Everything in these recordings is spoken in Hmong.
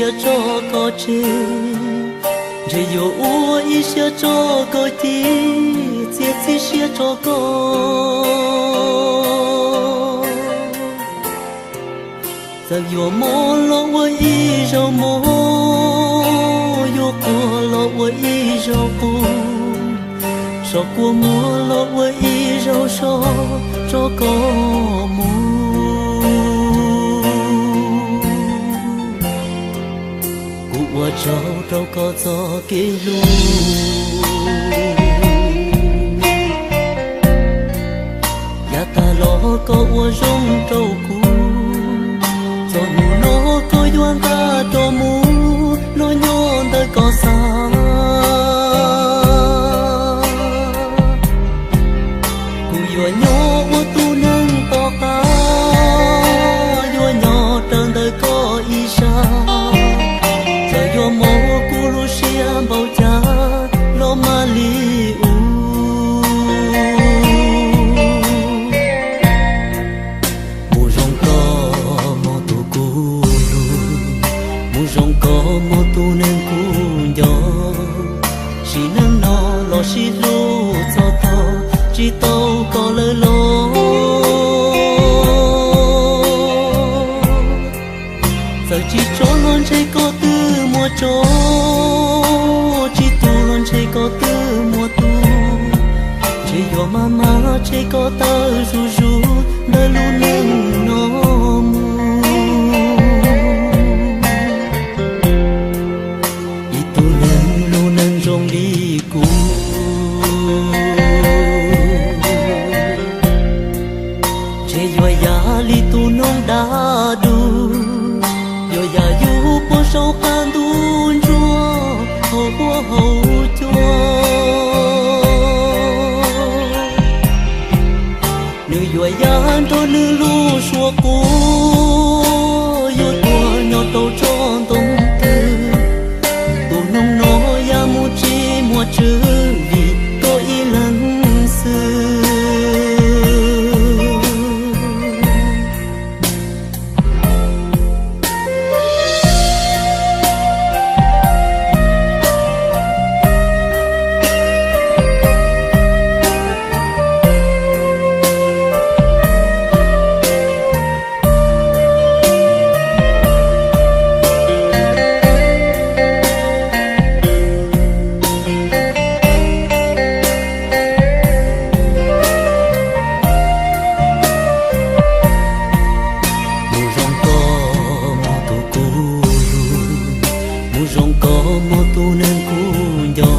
siab tso koj tseg, ntshe yuav ua ib siab tso koj ci, txiav txim siab tso koj. Txawm yuav mob los ua ib zaug mob, yuav quaj los ua ib zaug quaj, so kua muag los ua ib zaug so tso koj mus. Kuv ua tsaug rau koj txoj kev hlub, yav tag los koj ua zoo rau kuv. Txog hnub no koj yuav nqa rov mus los nyob ntawm koj xav. Kuv yuav nyob ua tus neeg tom qab, yuav nyob raws ntawm koj ib sab. Txawm yuav mob kuv lub siab npaum cas los mam li ua. Mus zoo koj hmov tus kuv hlub, mus zoo koj hmov tus neeg kuv nco. Sim neej no los sib hlub txog tog, tsis tau koj lawm los. Txawm tsis tso los ntshe koj twb muaj tso, tsis tu los ntshe koj twb muaj tu. Ntshe yuav maj mam ntshe koj tawm zuj zus ntawm lub neej no mus. Ib tug neeg lub neej zoo li kuv, ntshe yuav yam li tus noog dab dub, yuav yam yus puag saum qab ntuj ntsuab hauv huab hauv cua. Nws yuav ya nrog nws lub suab quav, yuav tuag nyob rau tsob ntoo twg. Tus noog no ya mus tsis muaj tswv, vim koj ib leeg xwb. Mus zoo koj hmov tus kuv hlub, mus zoo koj hmov tus neeg kuv nco.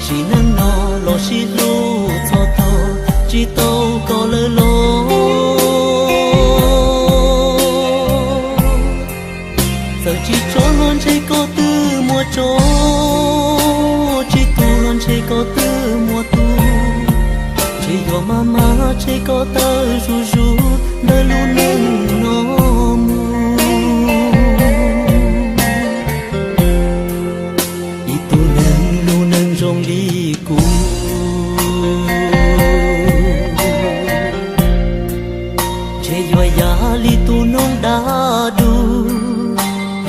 Sim neej no los sib hlub txog tog, tsis tau koj lawm los. Txawm tsis tso los ntshe koj twb muaj tso, tsis tu los ntshe koj twb muaj tu. Ntshe yuav maj mam ntshe koj tawm zuj zus ntawm lub neej no mus. Ib tug neeg lub neej zoo li kuv, ntshe yuav yam li tus noog dab dub,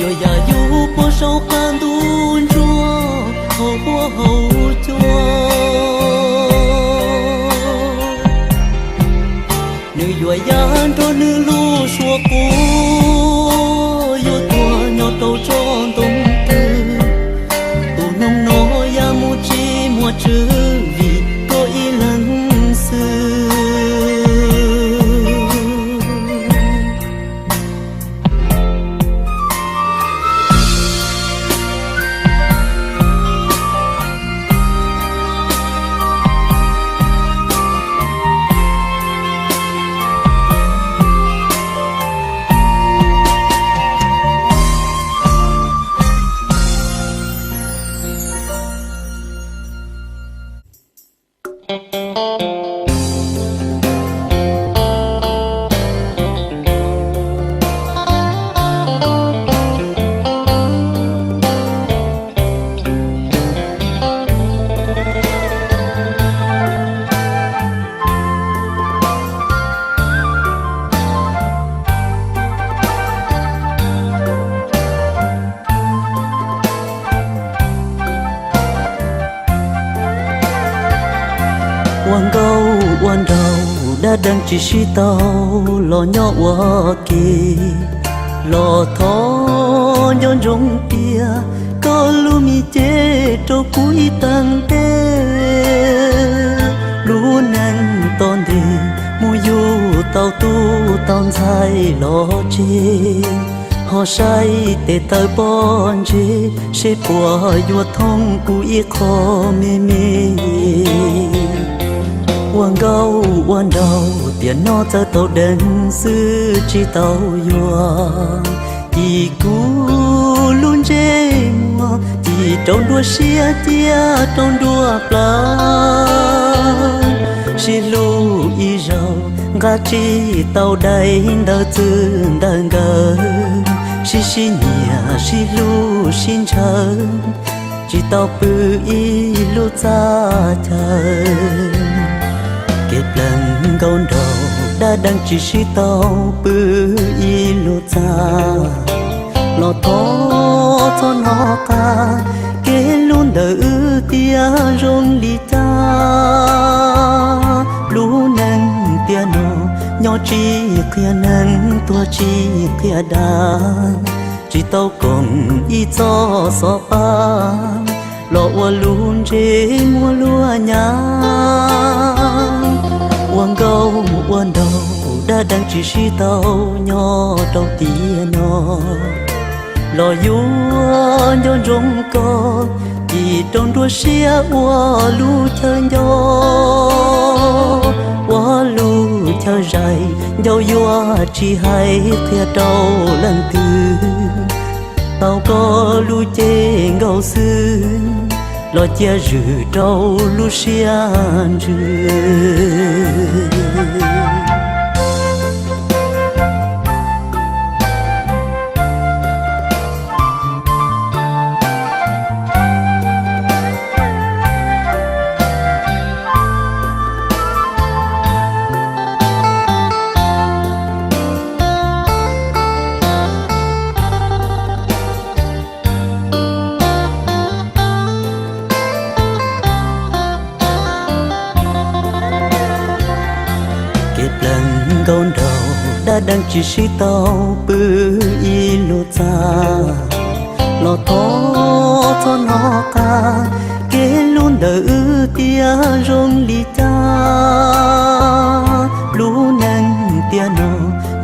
yuav yam yus puag saum qab ntuj ntsuab hauv huab hauv cua. Nws yuav ya nrog nws lub suab quav, yuav tuag nyob rau tsob ntoo twg. Tus noog no ya mus tsis muaj tswv, vim koj ib leeg xwb. Ua nkauj ua nraug dab deev tsis sib tau los nyob ua ke, los thov nco ntsoov tias koj lub me cev rau kuv ib tag ntev. Lub neej tom ntej mus yug tau tub tau ntxhais los tsev, ho saib tes taw pob ntseg seb puas yuav thoob kuv ib qho me me. Ua nkauj ua nraug tiam no txawm tau deev xwb tsis tau yuav, ci kuv lub ntsej muag ci rau nruab siab cia rau nruab plawv. Sib hlub ib zaug nqa tsis tau dai ntawv txwv ntawv nkawm, sib sib nyiam sib hlub sib ntshaw tsis tau pw ib lub txaj chaw. Kev plees nkauj nraug dab deev tsis sib tau pw ib lub txaj, los thov txhob hnov qab kev hlub ntawm wb tias zoo li cas. Lub neej tiam no nyob tsis qhia neeg tuag tsis qhia dag, tsis tau koom ib txoj xov pab los ua lub ntsej muag luag nyav. Ua nkauj ua nraug dab deev tsis sib tau nyob rau tiam no, los yuav nco ntsoov koj ci rau nruab siab ua lub chaw nco, ua lub chaw zais ncauj yuav tsis hais qhia rau leej twg. Tau koj lub cev nkaus xwb los cia zwm rau lub siab ntsws. Kev plees nkauj nraug dab deev tsis sib tau pw ib lub txaj, los thov txhob hnov qab kev hlub ntawm wb tias zoo li cas. Lub neej tiam no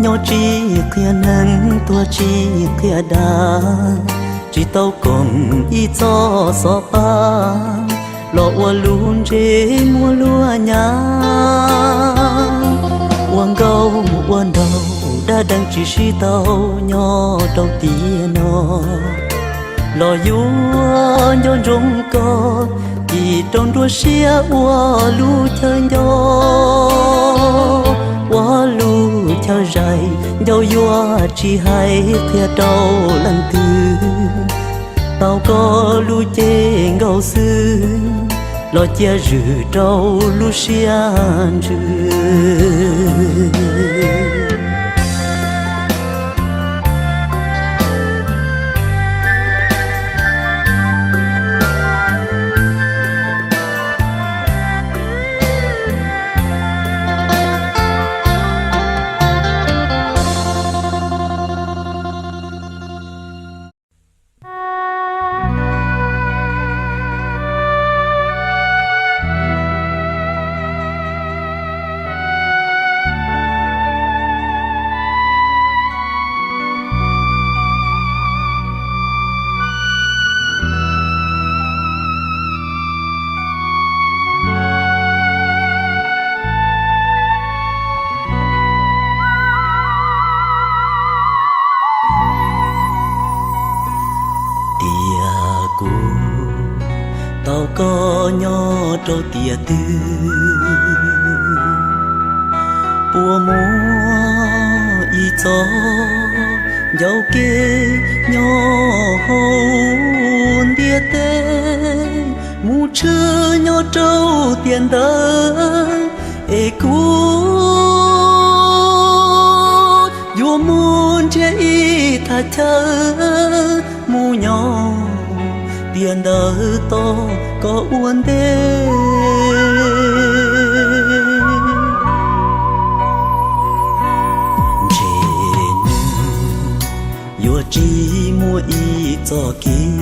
nyob tsis qhia neeg tuag tsis qhia dag, tsis tau koom ib txoj xov pab los ua lub ntsej muag luag nyav. Ua nkauj ua nraug dab deev tsis sib tau nyob rau tiam no, los yuav nco ntsoov koj ci rau nruab siab ua lub chaw nco, ua lub chaw zais ncauj yuav tsis hais qhia rau leej twg. Tau koj lub cev nkaus xwb los cia zwm rau lub siab ntsws. Tias kuv tau koj nyob rau tiam twg, puas muaj ib txoj ncauj kev nyob hauv ntiaj teb, mus tshwm nyob rau tiam ntawd, es kuv yuav mus nrhiav ib thaj chaw mus nyob tiam ntawd tos koj ua ntej. Tsis muaj ib txoj kev,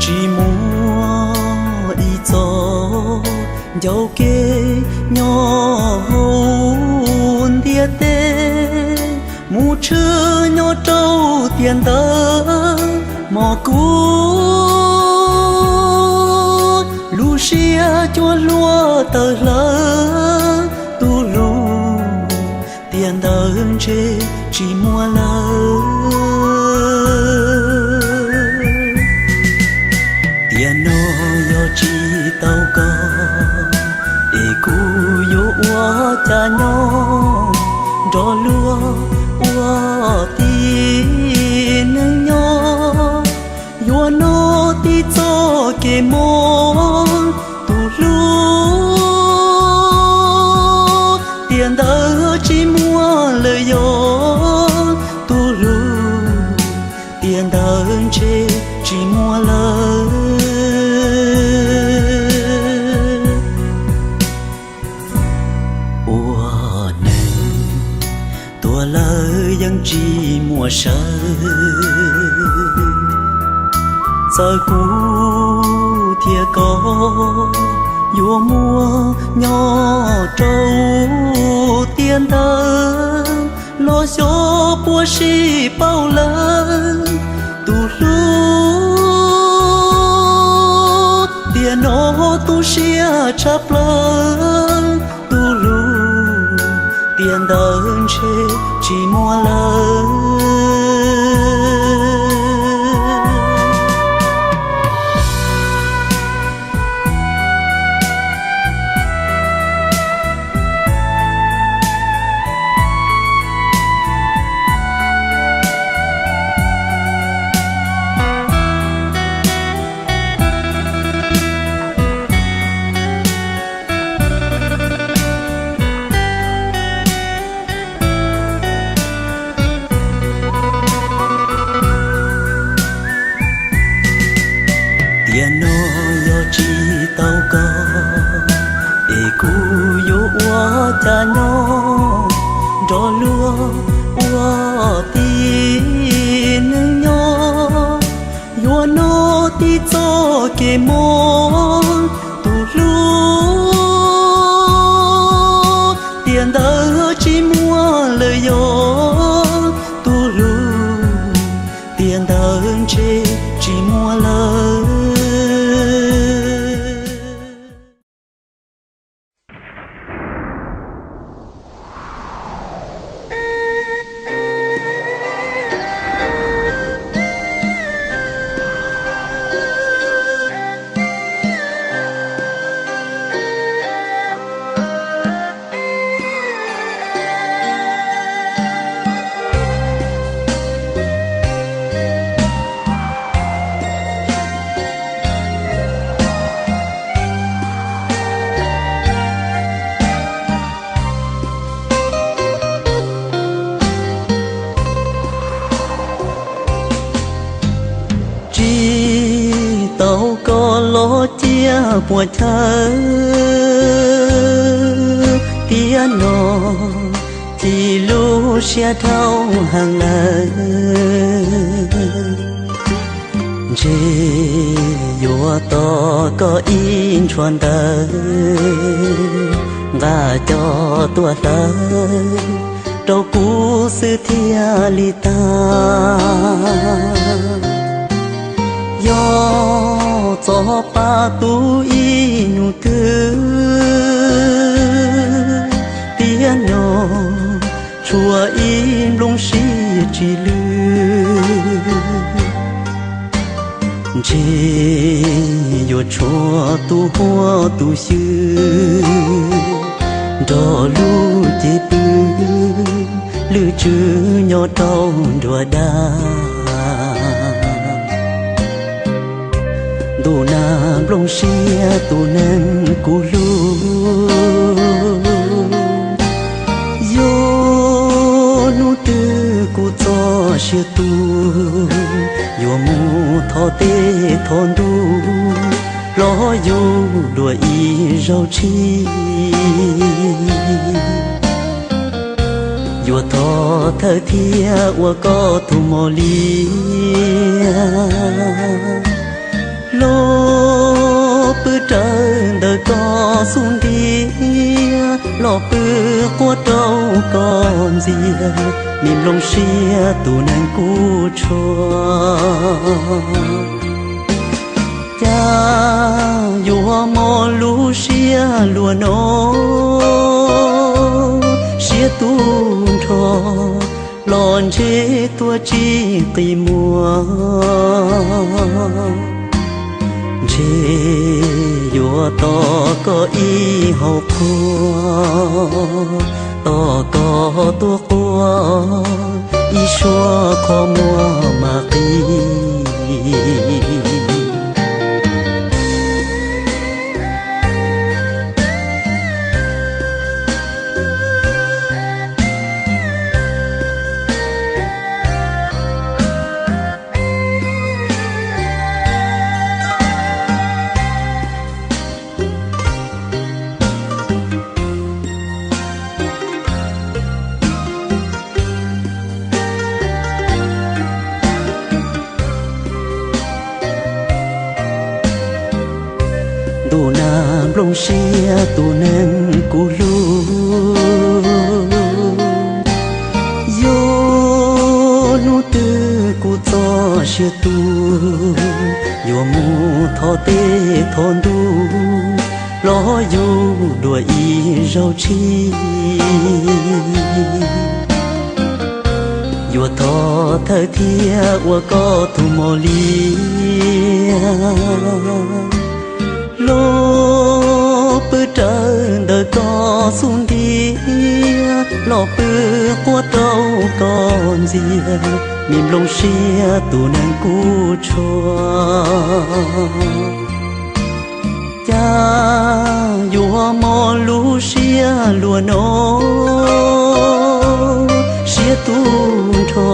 tsis muaj ib txoj ncauj kev nyob hauv ntiaj teb, mus tshwm nyob rau tiaj ntawd hmo kub. Lub siab cuag hlua tawg hlawv, tus hlub, tiaj ntawd ntshe tsis muaj lawm. Tiam no yog tsis tau koj, es kuv yuav ua cas nyob nrog luag ua tib neeg nyob. Yuav noj tib txoj kev mob, tus hlub, tiaj ntawd tsis muaj lawm yog tus hlub, tiaj ntawd ntshe tsis muaj lawm. Ua neeg tuag lawm yeej tsis muaj sawv, txawm kuv thiab koj yuav muaj nyob rau tiaj ntawd los xyov puas sib paub lawm. Tus hlub, tiam no tu siab tshaj plaws, tus hlub, tiaj ntawd ntshe tsis muaj lawm. Tiam no yog tsis tau koj, es kuv yuav ua cas nyob nrog luag ua tib neeg nyob. Yuav noj tib txoj kev mob, tus hlub, tiaj ntawd tsis muaj lawm yog tus hlub, tiaj ntawd ntshe tsis muaj lawm. Tsis tau koj los cia puas chaw, tiam no chim lub siab dhau heev lawm. Ntshe yuav tos koj ib ntshua ntawv, nqa coj tuaj hlawv rau kuv xwb thiaj li tag. Yog txoj paj tub ib hnub twg, tiam no tshuav ib nplooj siab tsis lwj. Ntshe yuav tshuav tus huab tus xwm nrog lub cev pw, lwj tswg nyob rau nruab dab. Ntuj na nplooj siab tus neeg kuv hlub, yog hnub twg kuv txoj sia tu, yuav mus thov tej thov ntuj los yug dua ib zaug tshis. Yuav thov thawj thiab ua koj tus mos liab, los pw rawv ntawm koj xub ntiag, los pw quaj rau koj ntxiag, me nplooj siab tus neeg kub tshua. Cas yuav mob lub siab luaj no, siab tu nrho, los ntshe tuaj tsis qi muag. Ntshe yuav tos koj ib hauv qhua, tos koj tuaj quaj ib suab qhov muag mas qis. Ntuj na nplooj siab tus neeg kuv hlub, yog hnub twg kuv txoj sia tu, yuav mus thov tej thov ntuj los yug dua ib zaug tshij. Yuav thov thawj thiab ua koj tus mos liab, los pw rawv ntawm koj xub ntiag, los pw quaj rau koj ntxiag, me nplooj siab tus neeg kub tshua. Cas yuav mob lub siab luaj no, siab tu nrho,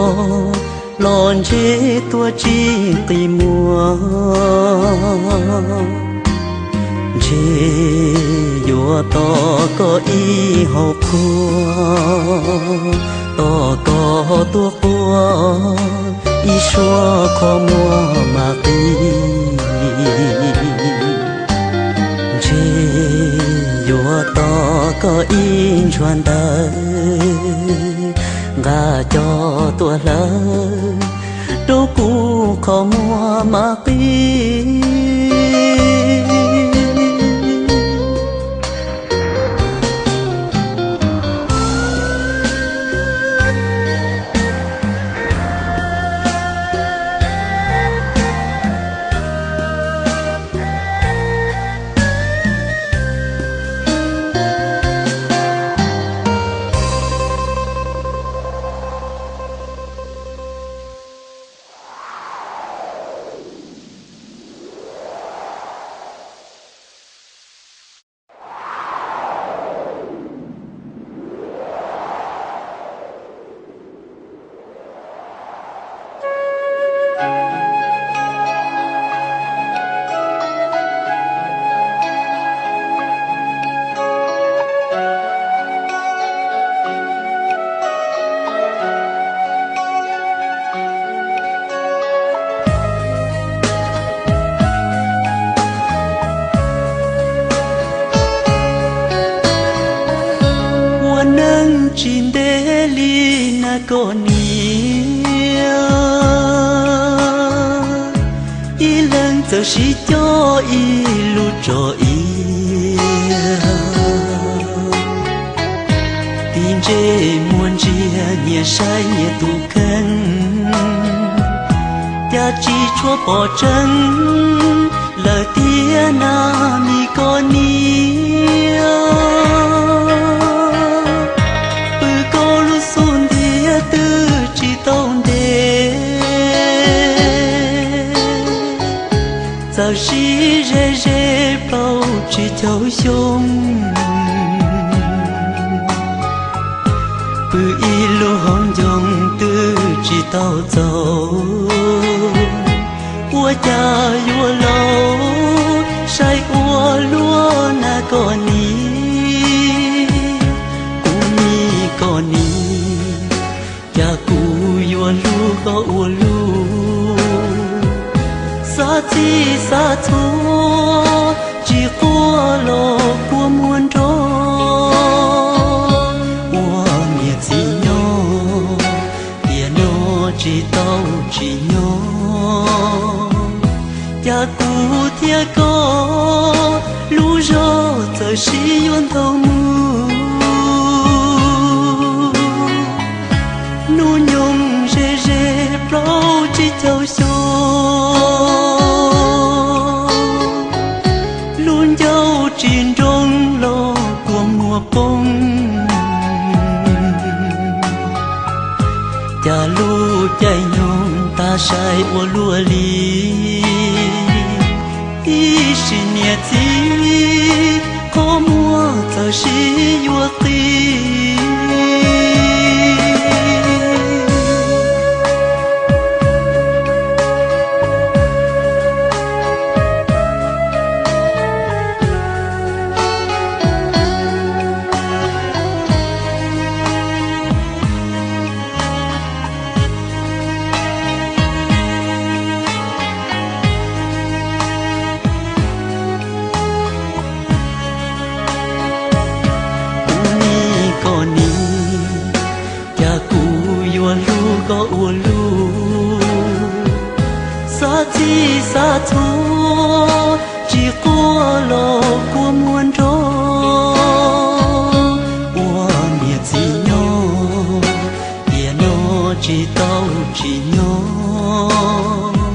los ntshe tuaj tsis qi muag. Ntshe yuav tos koj ib hauv qhua, tos koj tuaj quaj ib suab qhov muag mas qis. Ntshe yuav tos koj ib ntshua ntawv, nqa cov tuaj hlawv rau kuv qhov muag mas qis. Ua neej tsis ntev li na koj niam, ib leeg txawm sib cog ib lub tso ib. Tig ntsej muag ntsia nyias saib nyias tus kheej, cas tsis tshua pom tseeb lawm thiab na mi koj niam. Pw koj lub xub ntiag twb tsis tau ntev, txawm sib ze ze plaub tsib caug xyoo. Pw ib lub hauv ncoo twb tsis tau txaus, ua cas yuav laus saib ua luaj na koj niam, kuv mi koj niam. Ua lub koj ua lub, xav txij xav txhua, tsis quaj los kua muag nrog. Ua niam txiv nyob, tiam no tsis tau tsim nyog, cas kuv thiab koj lub zog txawm sib yuav ntau mus. Hnub nyoog ze ze plaub tsib caug xyoo, lub ncauj tsis nroo los kua muag poob. Cas lub caij nyoog tag sai ua luaj li, ib sim niam txiv qhov muag txawm sib yuav qis. Kuv nim koj nim, cas kuv yuav hlub koj ua lub, xav txij xav txhua, tsis quaj los kua muag nrog. Ua niam txiv nyob, tiam no tsis tau tsim nyog,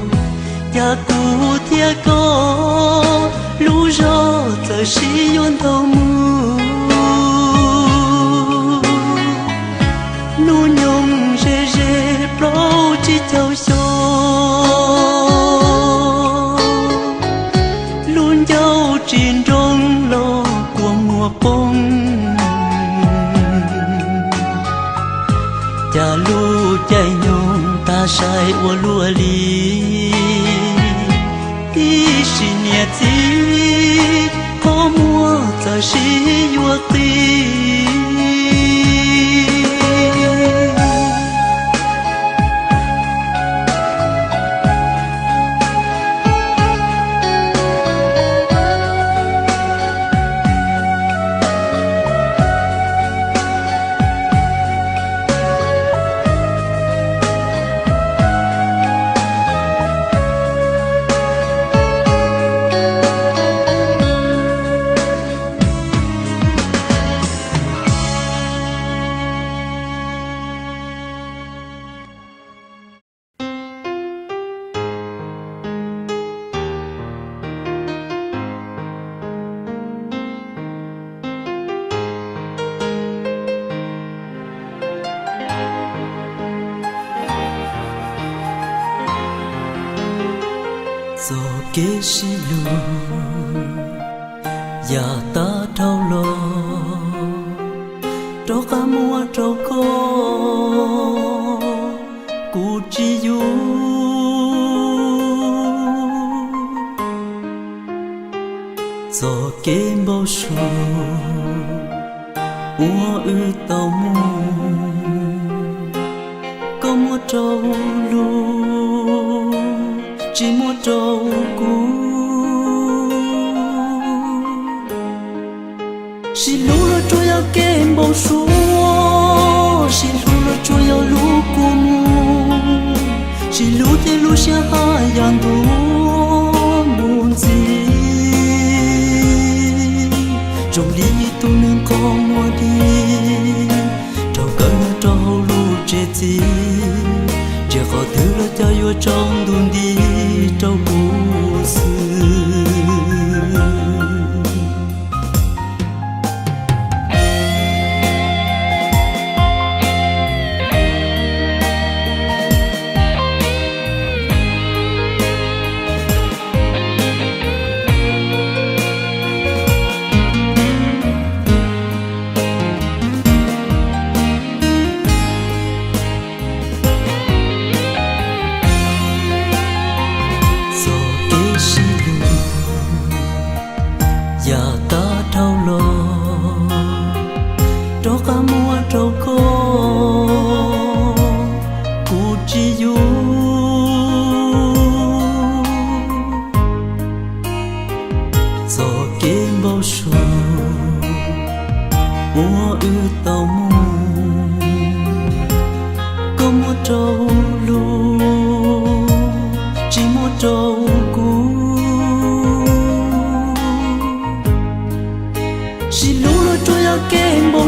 cas kuv thiab koj lub zog txawm sib yuav ntau mus. Hnub nyoog ze ze plaub tsib caug xyoo, lub ncauj tsis nroo los kua muag poob. Cas lub caij nyoog tag sai ua luaj li, ib sim niam txiv qhov muag txawm sib yuav qis. Txoj kev sib hlub yam tag dhau los, rov qab muab rau koj kuv tsis yuav. Txoj kev npau suav uas wb tau mus, koj muab rau luag, tsis muab rau kuv. Sib hlub los tsuas yog kev npau suav, sib hlub los tsuas yog lub kua muag, sib hlub ces lub siab haj yam ntuag mus ntxiv. Zoo li ib tug neeg qhov muag dig, raug kawm nyob rau hauv lub tsev txim, ntsia qhov twg los cas yuav tsaus ntuj nti rau kuv xwb.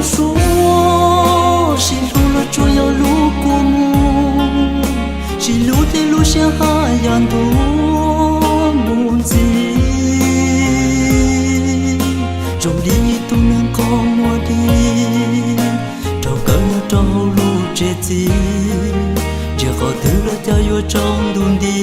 Suav sib hlub los tsuas yog lub kua muag, sib hlub thiab lub siab haj yam ntuag mus ntxiv. Zoo li ib tug neeg qhov muag dig, raug kaw nyob rau hauv lub tsev txim. Ntsia qhov twg los cas yuav tsaus ntuj nti,